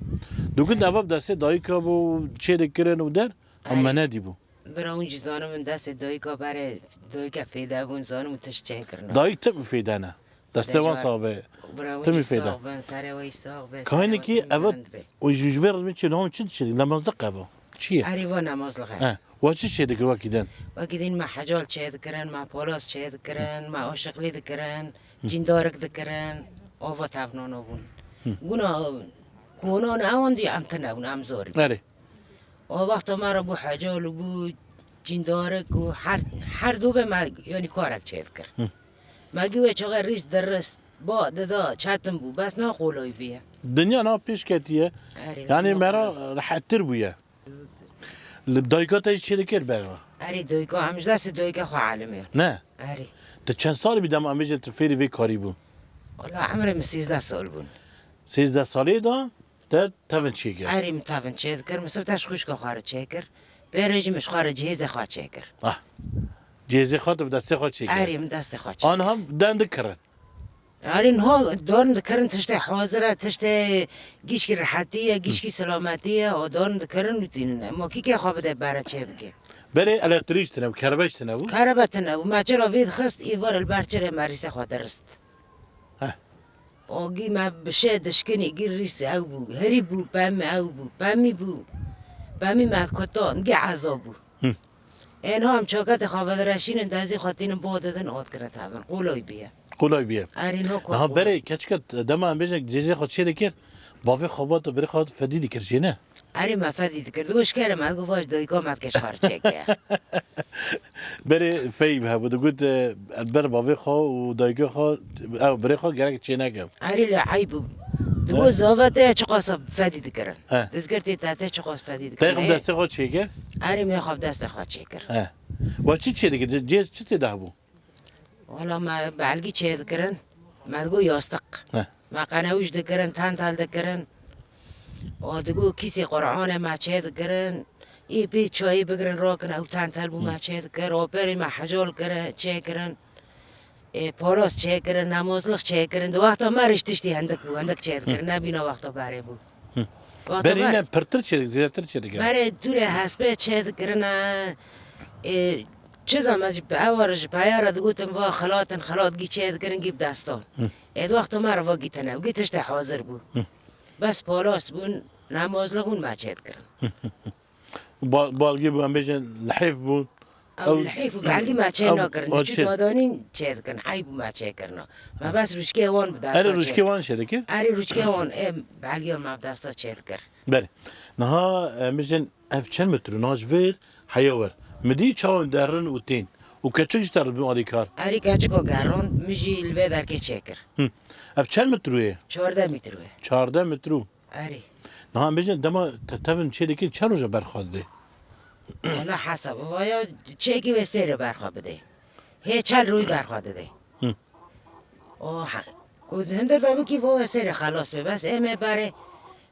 Digot eva bi destê dayika bû, çê dikirin û der, em me nedîbû. Bira hûn jî zanibin destê dayika berê, dayika fêde bûn, zanibin tişt çêkirina. Dayik tim fêde ne. Destê wan sax be. Bira hûn jî sax bin, serê we jî sax be, serê we tim bilind be. Û ji, ji vê re çi, niha çi dişirî? Nemazlik ev o. Çi ye? Erê, va nemazlik e. He. Wa çi çê dikir wekî din? Wekî din me hecal çê dikirin, me polas çê dikirin, me aşiqlî dikirin, cîndarik dikirin. Ava tevnano bûn. Guna konan ewan dî em tine bûn, em zor bûn. Erê. O wexta me re bû hecal û bû cîndarik û her, her du be me, yanî karek çê dikir. Hı. Me gî wê çaxê rîs dirist, ba dida, çetin bû, bes na qolay bûye. Dinya na pêş ketiye. Erê, yanî me re rehettir bûye. Li dayika te jî çê dikir ber re? Erê, dayika, em ji destê dayika xwe elimiyan. Ne? Erê. Tu çend salî bî dema em bêjin tu fêrî vê karî bû? Wala emrê min sîzdeh sal bûn. Sîzdeh salî de? Te tevin çêkir? Erê, min tevin çêdikir, min sifte ji xwişka xwe re çêkir. Pê re jî min ji xwe re cihêzê xwe çêkir. Ah. Cihêzê xwe tu bi destê xwe çêkir? Erê, min destê xwe çêkir. Aniha den dikirin? Erê, niha don dikirin, tiştê hazir e, tiştê gişkî rehetî ye, gişkî silametî ye, o don dikirin û tînin. Ema kî kê xwe bide bere çê bike? Berê elektrîk tine bû, kerebe jî tine bû? Kerebe tine bû. Me çira vê dixist, îvar li ber çirê me rîsê xwe dirist. Heh. O gî me bi şê dişkinî, gî rîs ew bû, herî bû, pemî ew bû, pemî bû. Pemî me kutan, gî eza bû. Hı. Ên ham çaketê xwe vedireşînin, dezî xwe tînin bo didin, ot kire tevin. Qolay bûye. Qolay bûye. Erî no ku. Aha, qolay. Berê keçika dema em bêjin cihêzê xwe çê dikir, bavê xwe ba tu birê xwe fedî dikir jê ne? Erê me fedî dikir. Di wişkerê me digot, "Vaj dayika me dike ji xwe re çêke." Berê feyb hebû, digot, e, ber bavê xwe û dayikê xwe, ew birê xwe gerek çê neke. Erê lê eyb bû. Digot, "Zava te çiqas fedî dikirin. He. Dizgirtê te te çiqas fedî dikirin." Te xwe destê xwe çêkir? Erê me xwe destê xwe çêkir. He. Wa çi çê dikir? Cihêz çi tê de hebû? Wala me belgî çê dikirin, me digot yastik. Heh. Me qenewij dikirin, tentel dikirin. O digot kîsê Qur'anê me çê dikirin. Ê pê çayê bigirin rakin ew tentel bû me çê dikir. O perê me hecal kirin, çê kirin. Ê polos çê kirin, nemazlik çê kirin. Di wexta me rê jî tiştî hindik bû, hindik çê dikirin. Nebîna wexta berê bû. Hı. Wexta berê ber- yine pirtir çê dik-, zêdetir çê dikir. Berê dûrê hespê çê dikirine, ê, çi zame ji pe-, ewa re ji peya re digotin va xelatin, xelat gî çê dikirin, gî bi destan. Hı. Ê, di wexta me re va gî tine, gî tiştê hazir bû. Hı. Bes palas bûn, namazlix bûn me çê dikirin. Ba-, balgî bû, em bêjin lihêf bû. Ew lihêf û belgî me çê nakirin. Diçû dadanîn çê dikin, eyb û me çê kirina. Me bes rûçkê wan bi desta çê. Erê rûçkê wan çê dikir? Erê rûçkê wan ê belgiya me bi desta çê dikir. Belê. Niha, em bêjin ev çend metr û niha ji vir heya wir. Mi dî çawan derin û tên. Û keçik ji te re dibin alîkar. Erê keçiko gerand, min jî li vê derkê çê kir. Hı. Ev çend metr û ye? Çardeh metr û ye. Çardeh metr û. Erê. Niha em bêjin dema te tevin çê dikin, çend roja berxwe dide? Wala hesab, vaya çêkî wê sêrê berxwe bide. Hê çel rûyî berxwe dide. Hı. O ha-, ku hinde dabikî vo wê sêrê xelas be. Bes ê me berê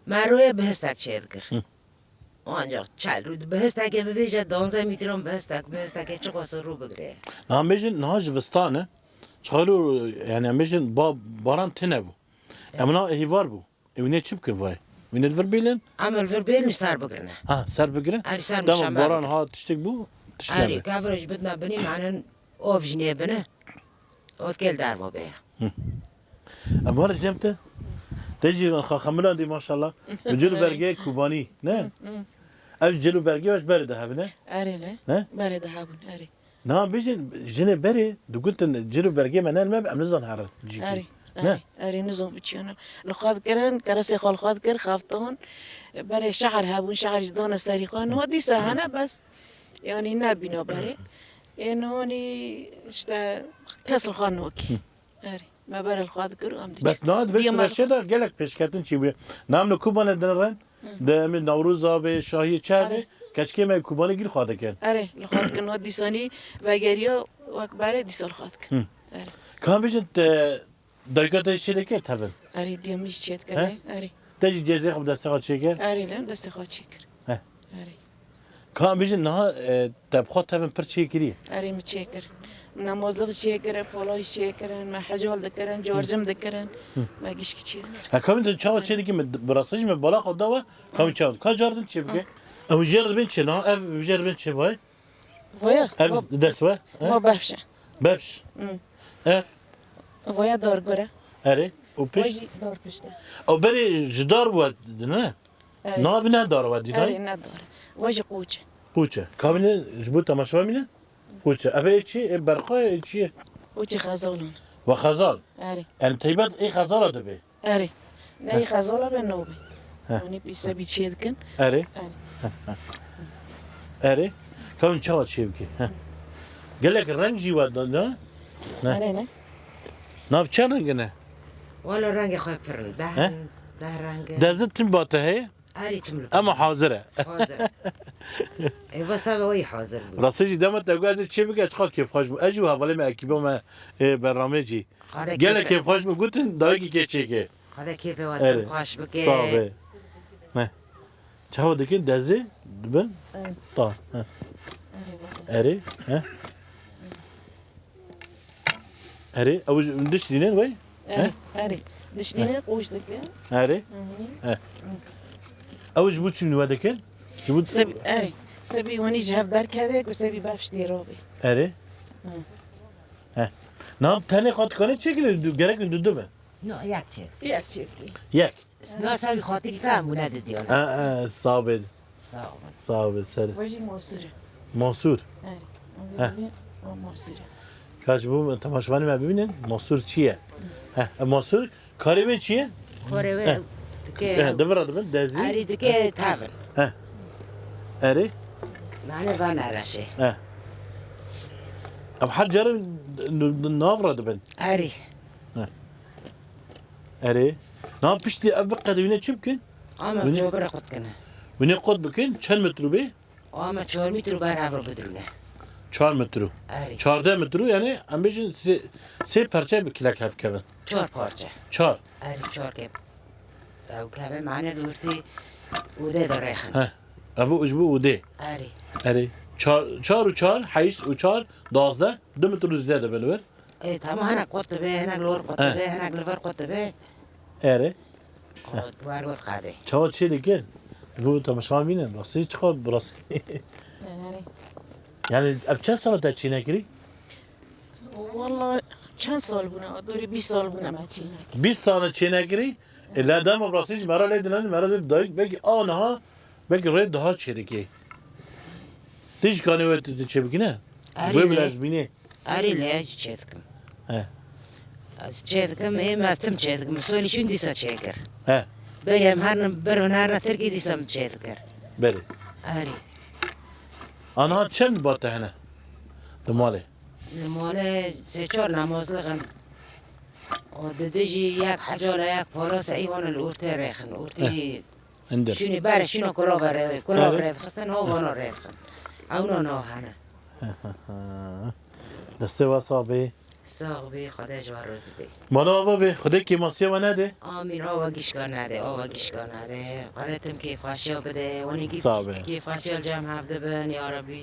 me rûyê bihistek çê dikir. Hı. Ancak çel rû bihistekê bibêje danzeh mîtron bihistek, bihistekê çiqas rû bigire. Niha em bêjin niha ji vistan e. Çalu, yani em bêjin ba-, baran tine bû. Em na hêvar bû. Ew ne çi bikin vay? Wîne li vir bêlin? Em li vir bêlin, ser bigirine. Ha, ser bigrin? Erê, ser Dema nişan boran bigrin. Ha, tiştek bû, tişt Erê, nebe. Kevre ji bitme binî, manen ov jî nêbine. O dikê li dervo bê. Hı. Em were cem te. Te jî xaxemilan dî maşallah. Bi cil û Erê. Bergê Kubanî, ne? Hı, hı. Ev cil û bergê ji berê de hebine? Erê le. Ne? Berê de hebûn, erê. Niha bêjin, jinê berê digotin, cil û bergê me ne li me be, em nizan herin cîkî. Erê, Ne? erê, erê, nizan biçiyane. Li xwe dikirin, keresê xwe li xwe dikir, xeftan. Berê şehr hebûn, şehr jî dane serî xwe. Niha dîsa hene, bes, yanî nebîna berê. Ê nihanî işte kes li xwe nokî. Hı. Erê, me berê li xwe dikir û em diçin. Bes niha di vê Diya me süreçê de gelek pêşketin çêbûye. Niha em li Kubanê dinêrin, Hı. di em ê Newroza be, şahiyê çer be, Erê. keçikê me Kubanê gî li xwe dikin. Erê, li xwe dikin. Niha dîsanî vegeriya wek berê dîsa li xwe dikin. Hı. Erê. Ka em bêjin te dayika te çê dike tevin? Erê, diya min jî çê dike He? de, erê. Te jî cezê xwe bi destê xwe çêkir? Erê, li em destê xwe çêkir. He. Erê. Ka em bêjin niha, e, te bi xwe tevin pir çêkirî? Erê, min çêkir. Min namazlixî çêkirin, polayî çêkirin, me hecal dikirin, carcim dikirin, Hı. me gişkî çêdikirin. Ha, ka min tu çawa çêdikî, min bi rastî jî min bala xwe dawe, ka min çawa, ka cardin çêbike? Hı. Ew jê re dibên çi niha? Ev jê re dibên çi vay? Vaya, Ev va, dest we? He? va befş e. Befş. Hı. Ev? Vaya dar gure. Erê. Û Vay pişt? jî dar pişt e. Ew berê ji dar bû, ne? Erê. Nav ne dar we dînay? Erê, ne dar. Vay jî qoç e. Qoç e. Kamîne ji bo temaşevanî ne? Qoç e. Ev ê çi? Ê berqa ye, ê çi ye? Qoçê xezalan. Ve xezal. Erê. Em teybet ê xezala dibe. Erê. Ne Heh. ê xezala be, no be. Heh. Yanî pîse bî çê dikin. Erê. Erê. Erê. Kewin çawa çê bike? Heh. Gelek reng jî we da, ne? Ne? Erê ne? Nav çend rengî ne? Wala rengê xwe pir in. Deh He? in, deh reng in. Dezî tim bate heye? Erê tim li Ama hazir e. Hazir. E, va sebe wayî hazir bû. Rastî jî dema te got ez ê çê bike, çiqa kêfxweş bû. Ez jî û hevalê me, ekîba me, ê, bernameyê jî. Xwedê Gelek kêfe- kêfxweş bû, gotin dayikî kê çêke. Xwedê kêfê we Erê. tim xweş bike. Sağ be. Ne. Çawa dikin? Dezê dibin? Evet. Ta. He. Erê, he? Erê, ew ji diş dînin wey? Erê, He? erê. Diş dînin qoç dikin. Erê. Hı hı. He. Ew ji bo çi we dikin? Ji bo Sebî, erê. Sebî wenî ji hev derkeve ku sebî befş tê rabê. Erê. Hı. He. Niha tenê xwe dikane çêkirî, du-, gerek du du be? No, yek çêk. Yek çêkî. Yek. No, sebî xwe tîk tam bûne di diyor. E, e, sabit. Sağ olun. Sağ ol, ser. Wajî Masûr e. Masûr. Erê. He. O Masûr e. Kaç bu temaşevanî me bibînin. Masûr çi ye? He, e, Masûr, karê wê çi ye? Karê wê He. dike. He, di vira dibin, dezî. Erê dike tavin. He. Erê? Mane van araşê. He. Ev her carê n-, n-, nav re dibin. Erê. He. Erê. Na piştî ev biqede wîne çi bikin? Ama Wîne- cobira qut kine. Wîne qut bikin, çend metre bê? Ama çar metre ber hev bidrûne. Çar metre. Erê. Çardeh metre, yani em bêjin sê, sê perçe bi kilek hev kevin. Çar parçe. Çar. Erê, çar ke. Ew keve mane di wirtî ûdê de rêxin. He. Ev ji bo ûdê. Erê. Erê. Çar, çar û çar, heşt û çar, dazdeh, du metre zêde dibe li wir. E, tamam, hinek qut dibe, hinek li wir qut He. dibe, hinek li vir qut dibe. Erê. O, war got qadê. Çawa çê dikin? Bu temaşevan bînin, rastî çiqa bi rastî. Erê. Yani ev çend sala te çê nekirî? Walla çend sal bûne? Dorê bîst sal bûne me çê nekir. Bîst sala çê nekirî? E, la dema bi rastî jî mera lê dinanî, mera dê dayik belkî a niha, belkî rê daha çê dikê. Tê ji kanê we tu, tu çê bikine? Erê Wê lê. bi lezbînê. Erê lê ez çê dikim. He. Ez çê dikim, ê me tim çê dikim. Solî çûn dîsa çê kir. He. Berê em hernin, ber hûn herna Tirkî dîsa min çê dikir. Berê. Erê. Anha çend bate hene? Li malê? Li malê sê çar namazlixin. O didi jî yek hecala yek parase î hona li ortê rêxin. Ortê Eh. Hindir. Şûnî berê şûna kulava rê, kulava Erê. rê dixistin, no vana rê dixin. Ew no no hene. Destê we sax bê. Sax bî, Xwedê ji we razî bê. Mala ava bê, Xwedê kêmasiya we nede. Amîn, ava gişka nede, ava gişka nede. Xwedê tim kêfxweşiya bide, wanî kî Sax be. kêfxweşiya li cem hev dibin, ya Rebî.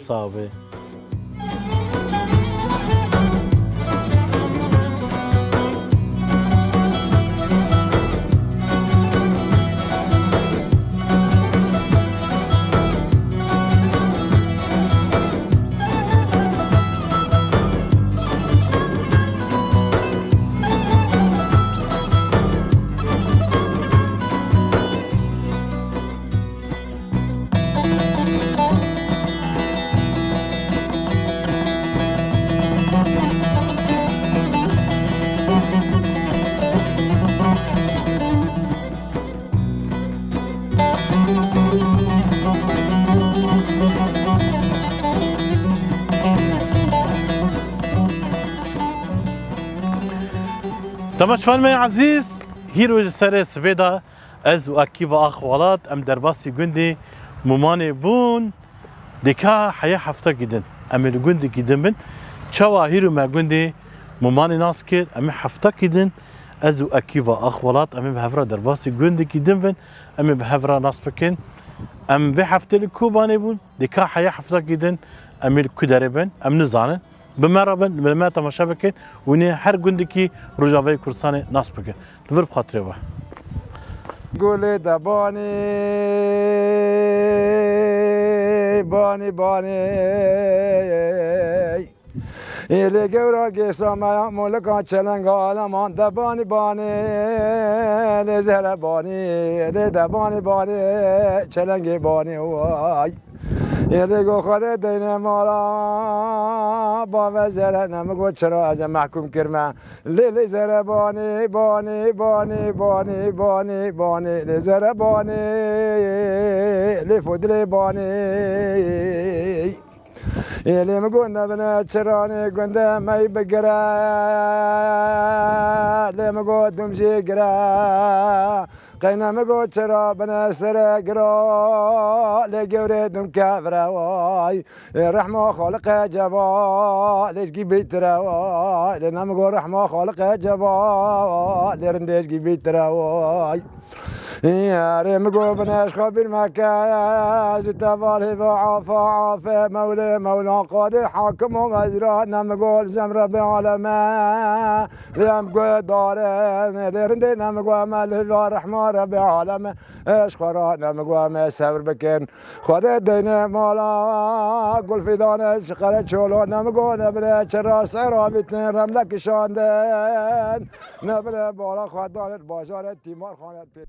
Temaşevanê me ezîz, hîro ji serê sibê de ez û ekîba Axwelat em derbasî gundê Mumanê bûn. Dêka heye heftekî din. Em ê li gundekî din bin. Çawa hîro me gundê Mumanê nas kir, em ê heftekî din ez û ekîba Axwelat em ê bi hev re derbasî gundekî din bin. Em ê bi hev re nas bikin. Em vê heftê li Kobanê bûn. Dêka heye heftekî din em ê li ku derê bin, em nizanin. Bi me re bin, bi me temaşe bikin. Hûn ê her gundekî Rojavayê Kurdistanê nas bikin. Li vir bi xatirê we. Gulê de banî, banî, banî. Ê lê gewra gêsa me ya molika çelenga aleman de banî, banî. Lê zere banî, lê de banî, banî. Çelengê banî way. Ê lê go Xwedê deyne mala, bave zere ne mi got çira ez e mehkûm kirme. Lê lê zere banî, banî, banî, banî, banî, banî, lê zere banî, lê fodilê banî. Ê lê mi got nebine çiranê gunde mey bigire, lê mi got dum jê gire. Qeyne mi got çira bine sere gira, lê gewrê dum kevre way. Ê rehma Xaliqê ceva, lê jgî bîtire way. Lê ne mi got rehma Xaliqê ceva, lê rindê jgî bîtire way. Yarê mi got bine ji xwe bîr meke, ez û te val hêva afa afe, mewlê mewla qadê hakim û vezîra, ne mi got li cem Rebê aleme. Lê em guhdarin, lê rindê ne mi got me li hêva rehma Rebê aleme. Ji xwe re ne mi got me sebir bikin. Xwedê deyne mala Gulfîdane ji Qereçolo, ne mi got nebire çira sera bîtin remle kişandin. Nebire bala xwe dane bajarê Tîmarxane pê.